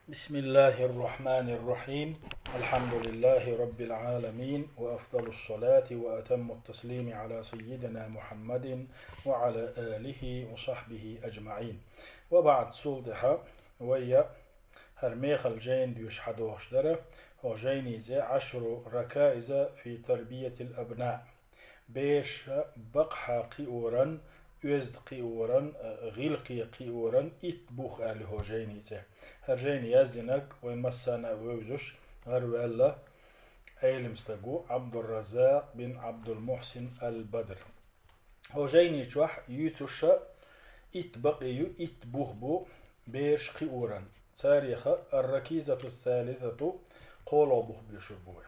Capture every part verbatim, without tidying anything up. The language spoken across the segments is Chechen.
بسم الله الرحمن الرحيم. الحمد لله رب العالمين، وأفضل الصلاة وأتم التسليم على سيدنا محمد وعلى آله وصحبه أجمعين. وبعد، цул тӀехьа вай хӀара мехала жайна доьшуш хьадохуш дара. ХӀокху жайнин цӀе عشر ركائز في تربية الأبناء. Бераш бакъахьа кхиоран, оьзда кхиоран, гӀиллакхе кхиоран итт бух аьлла хӀокху жайнин цӀе. ХӀара жайна яздинарг вайн массарна а вевзаш, гӀараваьлла Ӏелам стаг ву Ӏабдурраззакъ бин Ӏабдулмухьсин аль-Бадр. ХӀокху жайни чохь юьйцуш итт бакъ ю, итт бух бу бераш кхиоран. Царех الركيزة الثالثة, кхоалгӀа бух боьшур бу вай.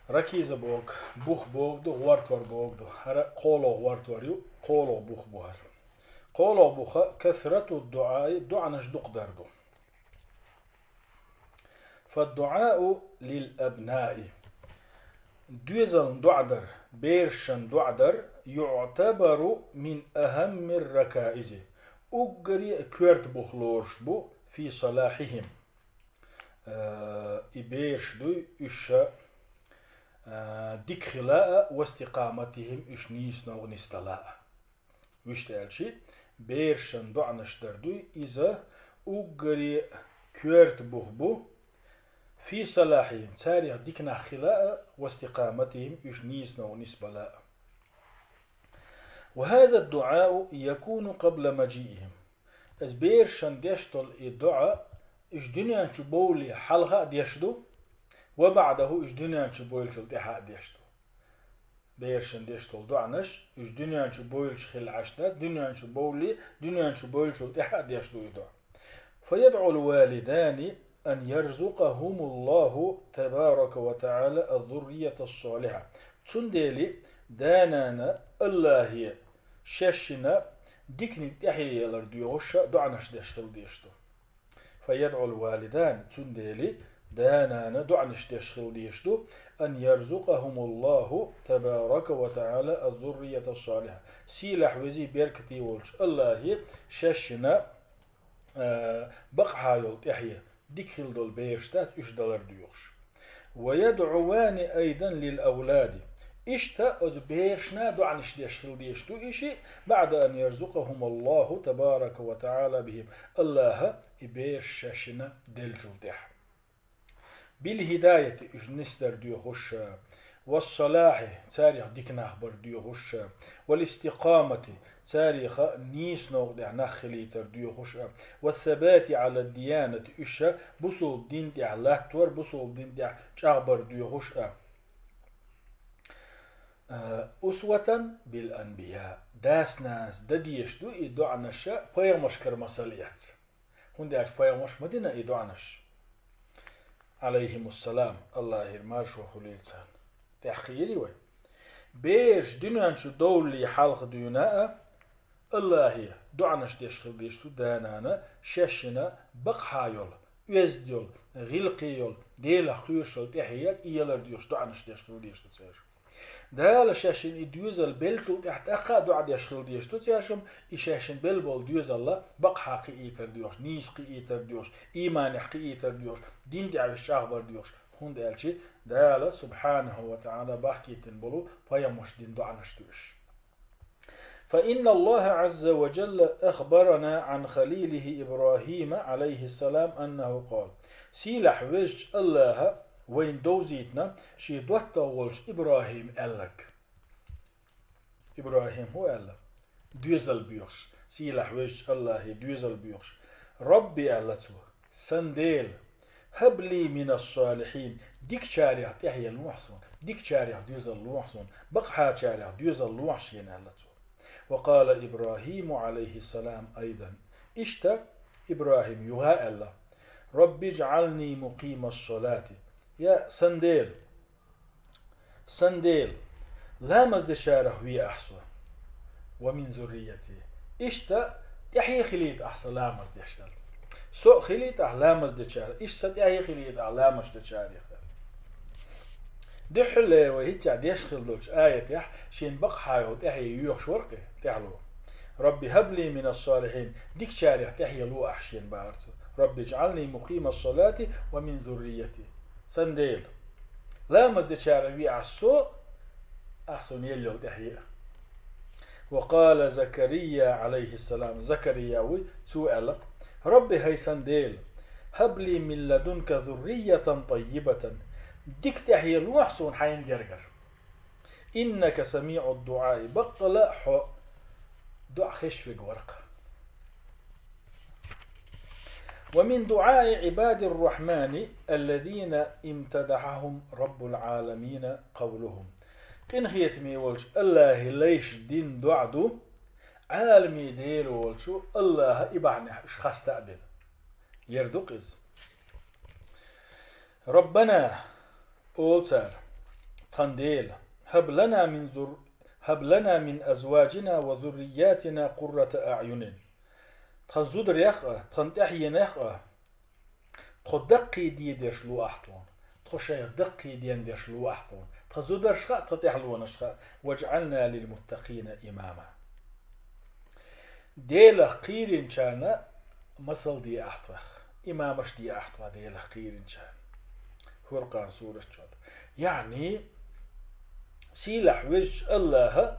Ракиза бохург бух бохург ду, гӀортор бохург ду. ХӀара кхоалгӀа гӀортор ю, кхоалгӀа бух бу хӀара. КхоалгӀа бух كثرة الدعاء, доӀанаш дукха дар ду. فالدعاء للأبناء. Доьзална доӀа дар, берашна доӀа дар يعتبر من أهم الركائز. Уггаре а коьрта бух лоруш бу في صلاحهم. Э, и бераш дуй, уьш, э, дика хила а, واستقامتهم, уьш нийсонна нисдала а. Вуьшта аьлча, берашна доӀанаш дар дуй, иза уггаре а коьрта бух бу في صلاحهم, царех дика нах хила а, واستقامتهم, уьш нийсонна нисбала а. وهذا الدعاء يكون قبل مجيئهم. Иза берашна деш долу и доӀа, уьш дуьнен чу бовлале хьалха а деш ду, وبعده, уьш дуьнен чу бовлучул тӀаьхьа а деш ду. Берашна деш долу доӀанаш, уьш дуьнен чу бовлуш хилла Ӏаш дац, дуьнен чу бовлале, дуьнен чу бовлучул тӀаьхьа а деш ду и доӀа. فيدعو الوالدان أن يرزقهم الله تبارك وتعالى الذرية الصالحة. Цундела да-нана АллахӀе шаьшшинна диканиг тӀаьхье ялар доьхуш доӀанаш деш хила дезаш ду. فيدعو الوالدان, цундела да-нана доӀанаш деш хила дезаш ду, أن يرزقهم الله تبارك وتعالى الذرية الصالحة. Сийлахь, везий, беркате волчу АллахӀе шаьшшинна, а, бакъахьа йолу тӀаьхье, дика хила долу бераш дац, уьш далар доьхуш. ويدعوان أيضا للأولاد. Иштта оцу берашна доӀанаш деш хила дезаш ду и шиъ, بعد أن يرزقهم الله تبارك وتعالى بهم. АллахӀа и бераш шаьшшинна деллачул тӀаьхьа. بالهداية, уьш нисдар доьхуш, والصلاح, царех дика нах бар доьхуш, والاستقامة, царех нийсонна тӀехь нах хилийтар доьхуш а, والثبات على الديانة, уьш бусалба дин тӀехь латтор, бусалба дин тӀехь чӀагӀбар доьхуш а. Э, أسوة بالأنبياء. Дас-нанас дан дезаш ду и доӀанаш пайхамаршкара масал эцна. ХӀунда аьлча пайхамарша ма дина и доӀанаш, Ӏалайхимуссалам, АллахӀера маршо хуьлийла царна. ТӀехь кхиирий вай? Бераш дуьнен чу довлале хьалха дуьйна а, АллахӀе доӀанаш деш хила дезаш ду да-нана шаьшшинна бакъахьа йолу, оьзда йолу, гӀиллакхе йолу, Делах кхоьруш йолу тӀаьхье яц, и ялар доьхуш доӀанаш деш хила дезаш ду церан. Дала шаьшшинна и доьзал беллачул тӀаьхьа тӀаккха а доӀа деш хила дезаш ду цаьршимма, и шаьшшинна белла болу доьзал бакъахьа кхиийтар доьхуш, нийса кхиийтар доьхуш, ийманехь кхиийтар доьхуш, дин тӀехь уьш чӀагӀбар доьхуш, хӀунда аьлча Дала, субхьанаху ва тагӀала, бахкийтина болу пайхамарша дина доӀанаш ду уьш. فإن الله عز وجل أخبرنا عن خليله إبراهيم عليه السلام أنه قال. Сийлахь везачу АллахӀа вайна довзийтина шен доттагӀа волчу ИбрахӀима аьлларг. ИбрахӀима хӀун аьлла? Доьзал боьхуш. Сийлахь везачу АллахӀе доьзал боьхуш. Рабби, аьлла цо, сан Дела, хӀаб ли минас-салихьин, дикачарех тӀаьхье лохьа суна, дикачарех доьзал лохьа суна, бакъахьарчарех доьзал лохьа шена, аьлла цо. Ва къала ИбрахӀиму, Ӏалайхиссалам, айдан. Иштта ИбрахӀима юха а аьлла: Рабби жӀални мукъимас-салати. Я сан Дела, сан Дела, ламаз дечарах ве ахь со. Ва мин зуррияти. Иштта тӀаьхье хилийта ахь со ламаз деш аьлла. Со а хилийта ахь ламаз дечарах, иштта сан тӀаьхье хилийта ахь ламаз дечарех аьлла. Дуьххьарлера вай хӀинццехь деш хила долчу аятехь шена бакъахьа йолу тӀаьхье йоьхуш вара кхин тӀаьхьало. Рабби хӀаб ли минас-салихьин, дикачарех тӀаьхье ло ахь шена, бахара цо. رب اجعلني مقيم الصلاة ومن ذريتي. Сан Дела, ламаз дечарах ве Ахь со, Ахь сона елла йолу тӀаьхье а. وقال زكريا عليه السلام, Закария вуй, цо аьлла: رب, хӀай сан Дела, هب لي من لدنك ذرية طيبة, дика тӀаьхье лохьа суна хьайна гергара. إنك سميع الدعاء, баккъала а хьо доӀа хезаш верг вара-кх. ومن دعاء عباد الرحمن الذين امتدحهم رب العالمين قولهم. Къинхетаме волчу АллахӀан лайша дина доӀа ду, Ӏаламийн Дела волчу АллахӀа и бахьанехь уьш хаста а бина. Яр ду-кх иза. ربنا, олу цара, тхан Дела, هب لنا من ذر-, هب لنا من أزواجنا وذرياتنا قرة أعين. Тхан зударех а, тхан тӀаьхьенех а тхо даккхий дедеш ло Ахь тхуна. Тхо шайх даккхий дендеш ло Ахь тхуна. Тхан зударшха а, тхан тӀаьхьалонашха а. واجعلنا للمتقين إماما. Делах кхийринчарна масал де Ахь тхох, имамаш де Ахь тхох Делах кхийринчарна. Фуркъан сурат чохь. Яъни, сийлахь везачу АллахӀа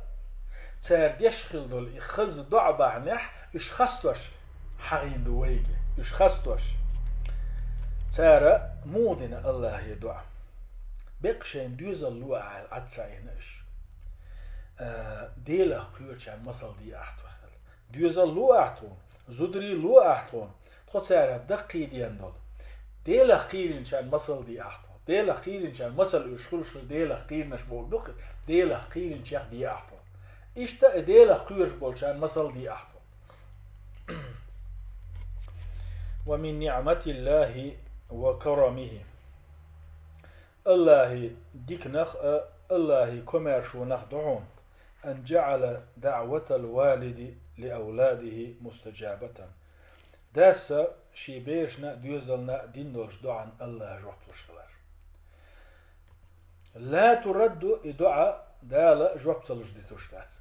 цара деш хила долу и хаза доӀа бахьанехь, уьш хастош хьахийна ду вайга, уьш хастош. Цара муха дина АллахӀе доӀа? Беккъа шайна доьзал ло аьлла Ӏад ца Ӏийна уьш. А, Делах кхоьручарна масал де Ахь тхох аьлла. Доьзал ло Ахь тхуна, зударий ло Ахь тхуна, тхо царах даккхий дендолу. Делах кхийринчарна масал де Ахь тхуна. Делах кхийринчарна масал уьш хуьлуш хила, Делах кхийринарш бохург ду-кх, Делах кхийринчех де Ахь тхуна. Иштта а Делах кхоьруш болчарна масал де Ахь тхуна. ومن نعمة الله وكرمه. АллахӀан диканах а, АллахӀан комаьршонах ду хьуна, أن جعل دعوة الوالد لأولاده مستجابة. Дас шен берашна а, доьзална а дина долчу доӀан АллахӀа жоп луш хилар. لا ترد, и доӀа Дала жоп ца луш дитуш дац.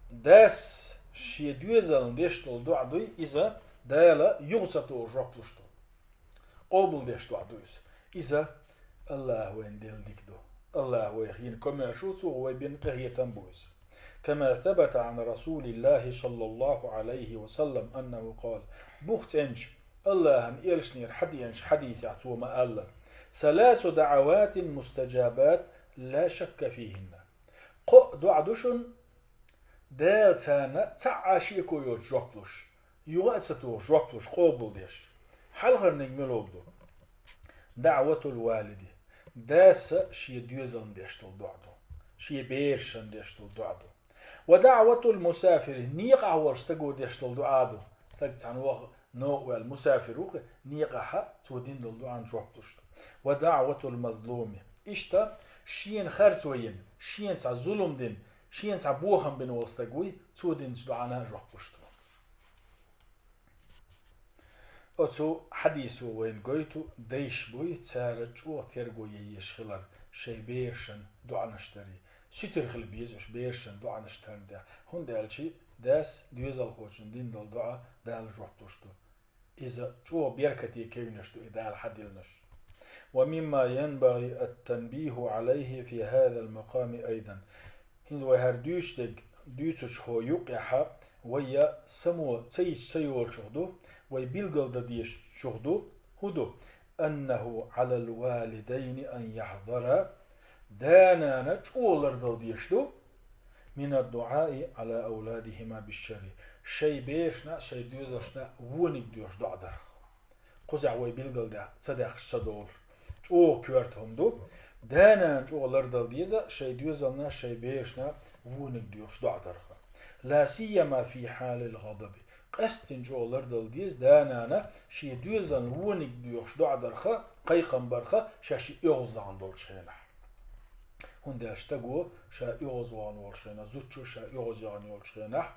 Дас шен доьзална деш долу доӀа дуй, иза Дала юха ца тухуш жоп луш ду. Къобалдеш доӀа ду иза. Иза АллахӀа вайна делла дика ду. АллахӀа вайх йина комаьршо, Цо вай бина къинхетам бу иза. كما ثبت عن رسول الله صلى الله عليه وسلم أنه قال. Бух цӀеначу АллахӀан элчанера хьадеанчу хьадисехь цо ма-аллара: ثلاث دعوات مستجابات لا شك فيهن. Кхоъ доӀа ду шуна, Дала царна цхьа а шеко йоцуш жоп луш, юха а ца тухуш жоп луш, къобалдеш. Хьалхарниг мила ду? دعوة الوالد. Дас шен доьзална деш долу доӀа ду. Шен берашна деш долу доӀа ду. ودعوة المسافر. Некъахь волчу стага деш долу доӀа ду. Стаг цхьана ваха, новкъа ваьлла мусафир ву-кх, некъахь цо дина долу доӀанна жоп луш ду. ودعوة المظلوم. Иштта, шена харцо йина, шена цхьа зулам дина, шена цхьа бохам бина волу стаг вуй, цо динчу доӀанна а жоп луш ду. Оцу хьадисо вайна гойту дайш буй, цара чӀогӀа терго ян езаш хилар шайн берашна доӀанаш даре. Ситир хила беза уьш берашна доӀанаш дарна тӀехь, хӀунда аьлча дас доьзалхочунна дина долу доӀа Дала жоп луш ду. Иза чӀогӀа беркате кевнаш ду и Дала хьадиллинарш. ومما ينبغي التنبيه عليه في هذا المقام أيضا. ХӀинца вай хӀара дуьйцуш дерг дуьйцучу хӀокху юккъехь вай я само ца йича ца йолчух ду, вай билгал дан дезачух ду, хӀун ду? أنه على الوالدين أن يحذرا. Да-нана чӀогӀа лардала дезаш ду, من الدعاء على أولادهما بالشر. Шайн берашна а, шайн доьзалшна а вониг доьхуш доӀа дарх. Кхузахь вай билгал даьхна, ца даьккхича ца долуш. ЧӀогӀа коьрта хӀума ду. Да-нана чӀогӀа лардала деза шайн доьзална, шайн берашна вониг доьхуш доӀа дарх. لا سيما في حال الغضب. Къаьсттина чӀогӀа лардала деза да-нана шен доьзална вониг доьхуш доӀа дарх, кхайкхам барх, шаьш и оьгӀаз вахана долчу хенахь. ХӀунда аьлча стаго ша оьгӀаз вахана волчу хенахь, зудчо ша оьгӀаз яхана йолчу хенахь,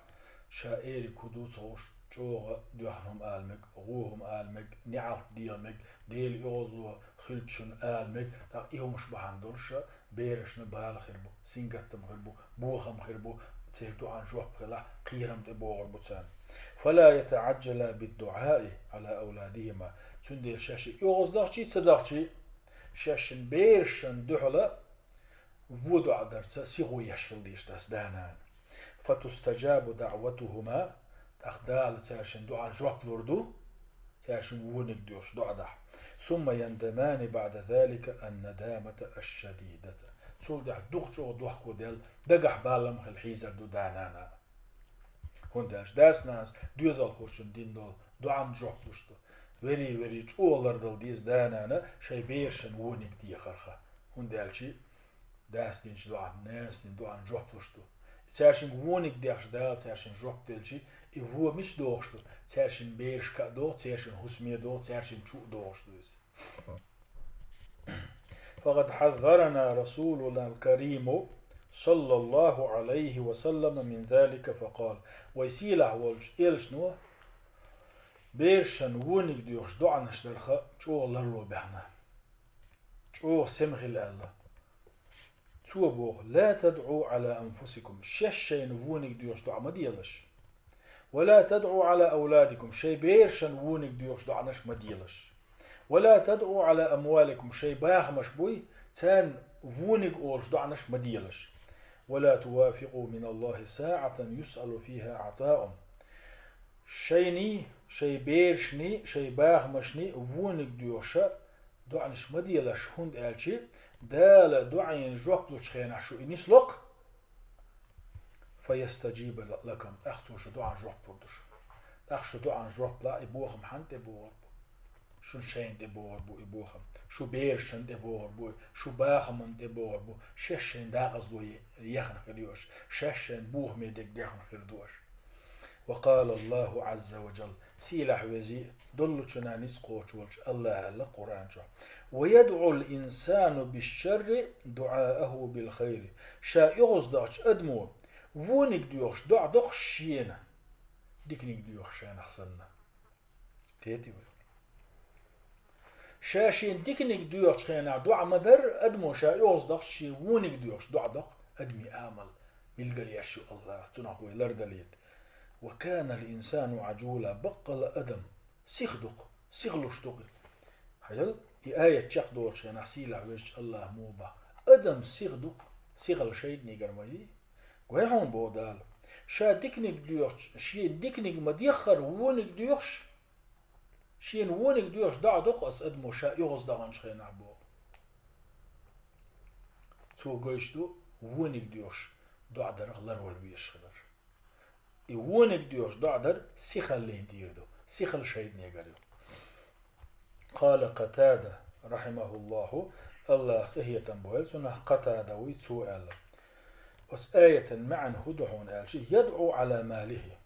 ша эриг хӀун ду ца хууш, чӀогӀа доьхна хӀума ала мега, гӀо хӀума ала мега, неӀалт деха мега, Делан оьгӀазло хилча шуна ала мега, тӀаккха и хӀумаш бахьана долуш ша берашна бала хир бу, сингаттам хир бу, бохам хир бу, ц-, церан дуӀан жоп хилахь, кхерам тӀе богӀур бу царна. فلا يتعجلا بالدعاء على أولادهما. Цундела шаьш оьгӀаздахчий, ца дахчий, шаьшшин берашна дуьхьала вон доӀа дарца сихо еш хила дезаш дац да-нана. فتستجاب دعوتهما, тӀаккха Дала цаьршин дуӀан жоп лур ду, цаьршин вониг доьхуш доӀа дахь. ثم يندمان بعد ذلك الندامة الشديدة. Цул тӀехьа дукха чӀогӀа дохко даьлла, дагахь балам хила хьийзар ду да-нана. ХӀунда аьлча даьс-нанас доьзалхочун дина долу доӀан жоп луш ду. Вери-вери чӀогӀа лардала деза да-нана шайн берашна вониг дехарх. ХӀунда аьлча даьс динчу доӀан, нанас дина доӀан жоп луш ду. Цаьршинга вониг дехча Дала цаьршинна жоп делча, и вон мича догӀуш ду? Цаьршинна берашка а догӀу, цаьршинна хӀусаме а догӀу, цаьршинна чу а догӀуш ду иза. فقد حذرنا رسولنا الكريم صلى الله عليه وسلم من ذلك فقال. Вай сийлахь волчу элчано берашна вониг доьхуш доӀанаш дарх чӀогӀа ларло баьхна. ЧӀогӀа сема хила аьлла. Цо боху: لا تدعوا على أنفسكم, шаьш шайна вониг доьхуш доӀа ма делаш. ولا تدعوا على أولادكم, шайн берашна вониг доьхуш доӀанаш ма делаш. ولا تدعوا على أموالكم, шайн бахамаш буй, царна вониг олуш доӀанаш ма делаш. ولا توافقوا من الله ساعة يسأل فيها عطاء. Шайний, шайн берашний, шайн бахамашний вониг доьхуш доӀанаш ма делаш, хӀунда аьлча Дала доӀийн жоп лучу хенахь шу и нисло-кх, فيستجيب لكم, тӀаккха Цо шун доӀан жоп лур ду шуна. ТӀаккха шун доӀан жоп лахь, и бохам хьанна тӀе богӀур бу? Шун шайна тӀе богӀур бу и бохам. Шун берашна тӀе богӀур бу, шун бахамна тӀе богӀур бу. Шаьш шайн декъазло е-, ехна хир ю аша. Шаьш шайн бохаме дерг дехна хир ду аша. وقال الله عز وجل, сийлахь везий, доллучунна ницкъ кхочуш волчу АллахӀа аьлла Къуръан чохь: ويدعو الإنسان بالشر دعاءه بالخير. Ша оьгӀаздахча адамо вониг доьхуш доӀа доккхуш шена, диканиг доьхуш шайнахь санна. Кхетий вай? Ша шена диканиг доьхучу хенахь доӀа ма дарра адамо, ша оьгӀаздахча шен вониг доьхуш доӀа доккху, адамийн амал билгал еш ю АллахӀа, цунах вай лардалийта. وكان الإنسان عجولا, баккъалла адам сиха ду-кх, сихалуш ду-кх. Хьажал, и аят чекхдолучу хенахь сийлахь везачу АллахӀа муха боху: адам сиха ду-кх, сихалла шайтӀанегара ма йий. Гой хьуна, боху Дала, ша диканиг доьхуш, шена диканиг ма деххара вониг доьхуш, шена вониг доьхуш доӀа доккху аса адамо ша оьгӀаздаханчу хенахь, боху. Цо гойш ду вониг доьхуш доӀа дарх ларвала везаш хилар. И вониг доьхуш доӀа дар сихаллин тӀера ду, сихалла шайтӀанегара ю. قال قتادة رحمه الله, АллахӀа къинхетам бойла цунах, Къатада вуй, цо аьлла: оцу аятан маьӀна хӀун ду хьуна аьлча, يدعو على ماله.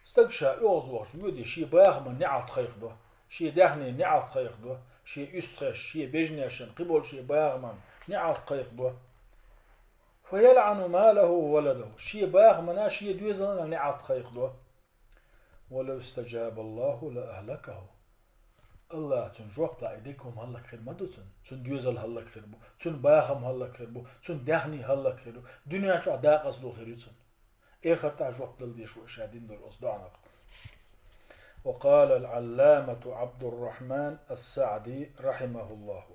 Стаг ша оьгӀазвахча воьдий, шен бахаман неӀалт кхайкхадо, шен даьхнин неӀалт кхайкхадо, шен уьстагӀашна, шен бежнешна, кхиболу шен бахаман неӀалт кхайкхадо. فيلعن ماله وولده. Шен бахаманна, шен доьзална неӀалт кхайкхадо. ولو استجاب الله لأهلكه. АллахӀа цунна жоп лахь, и дерриг хӀума хӀаллакьхир ма ду цунна. Цуьнан доьзал хӀаллакьхир бу, цуьнан бахам хӀаллакьхир бу, цуьнан даьхни хӀаллакьхир ду. Дуьнен чохь декъазло хир ю цунна. Эхартахь жоп дала дезаш ву ша дина долу оцу доӀанах. وقال العلامة عبد الرحمن السعدي رحمه الله.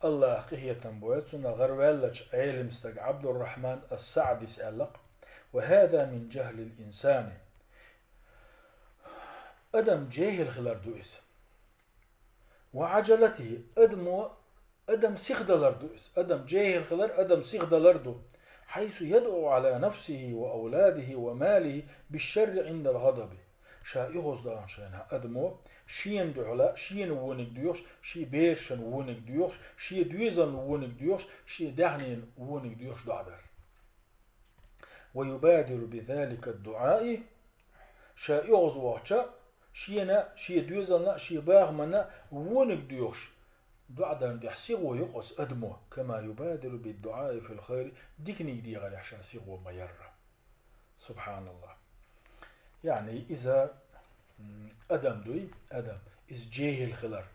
АллахӀа къинхетам бойла цунах, гӀараваьллачу Ӏелам стага Ӏабдуррахьман ас-СаӀдис аьлла-кх: وهذا من جهل الإنسان. Адам жехӀил хилар ду иза. وعجلته, адамо, адам сихдалар ду иза. Адам жехӀил хилар, адам сихдалар ду. حيث يدعو على نفسه وأولاده وماله بالشر عند الغضب. Ша оьгӀаздаханчу хенахь адамо шена дуьхьала, шена вониг доьхуш, шен берашна вониг доьхуш, шен доьзална вониг доьхуш, шен даьхнина вониг доьхуш доӀа дар. ويبادر بذلك الدعاء, ша оьгӀазвахча, шена, шен доьзална, шен бахаманна вониг доьхуш доӀа дарна тӀехь сихо ю-кх оцу адамо, كما يبادر بالدعاء في الخير, диканиг дехарехь ша сихо ма-ярра. СубхьаналлахӀ. Яъни иза, м, адам дуй, адам. Иза жехӀил хилар,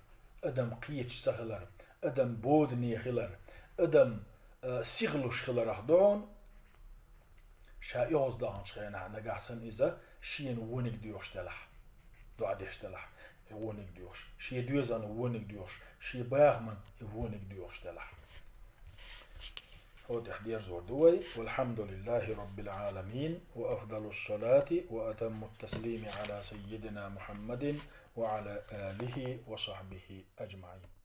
адам кхеташ ца хилар, адам бодане хилар, адам, а, сихалуш хиларах ду хьуна. Ша оьгӀаздаханчу хенахь нагахь санна иза шена вониг доьхуш делахь, доӀа деш делахь, и вониг доьхуш, шен доьзална вониг доьхуш, шен бахамна и вониг доьхуш делахь. ХӀотӀехь дерзор ду вай: والحمد لله رب العالمين، وأفضل الصلاة وأتم التسليم على سيدنا محمد وعلى آله وصحبه أجمعين.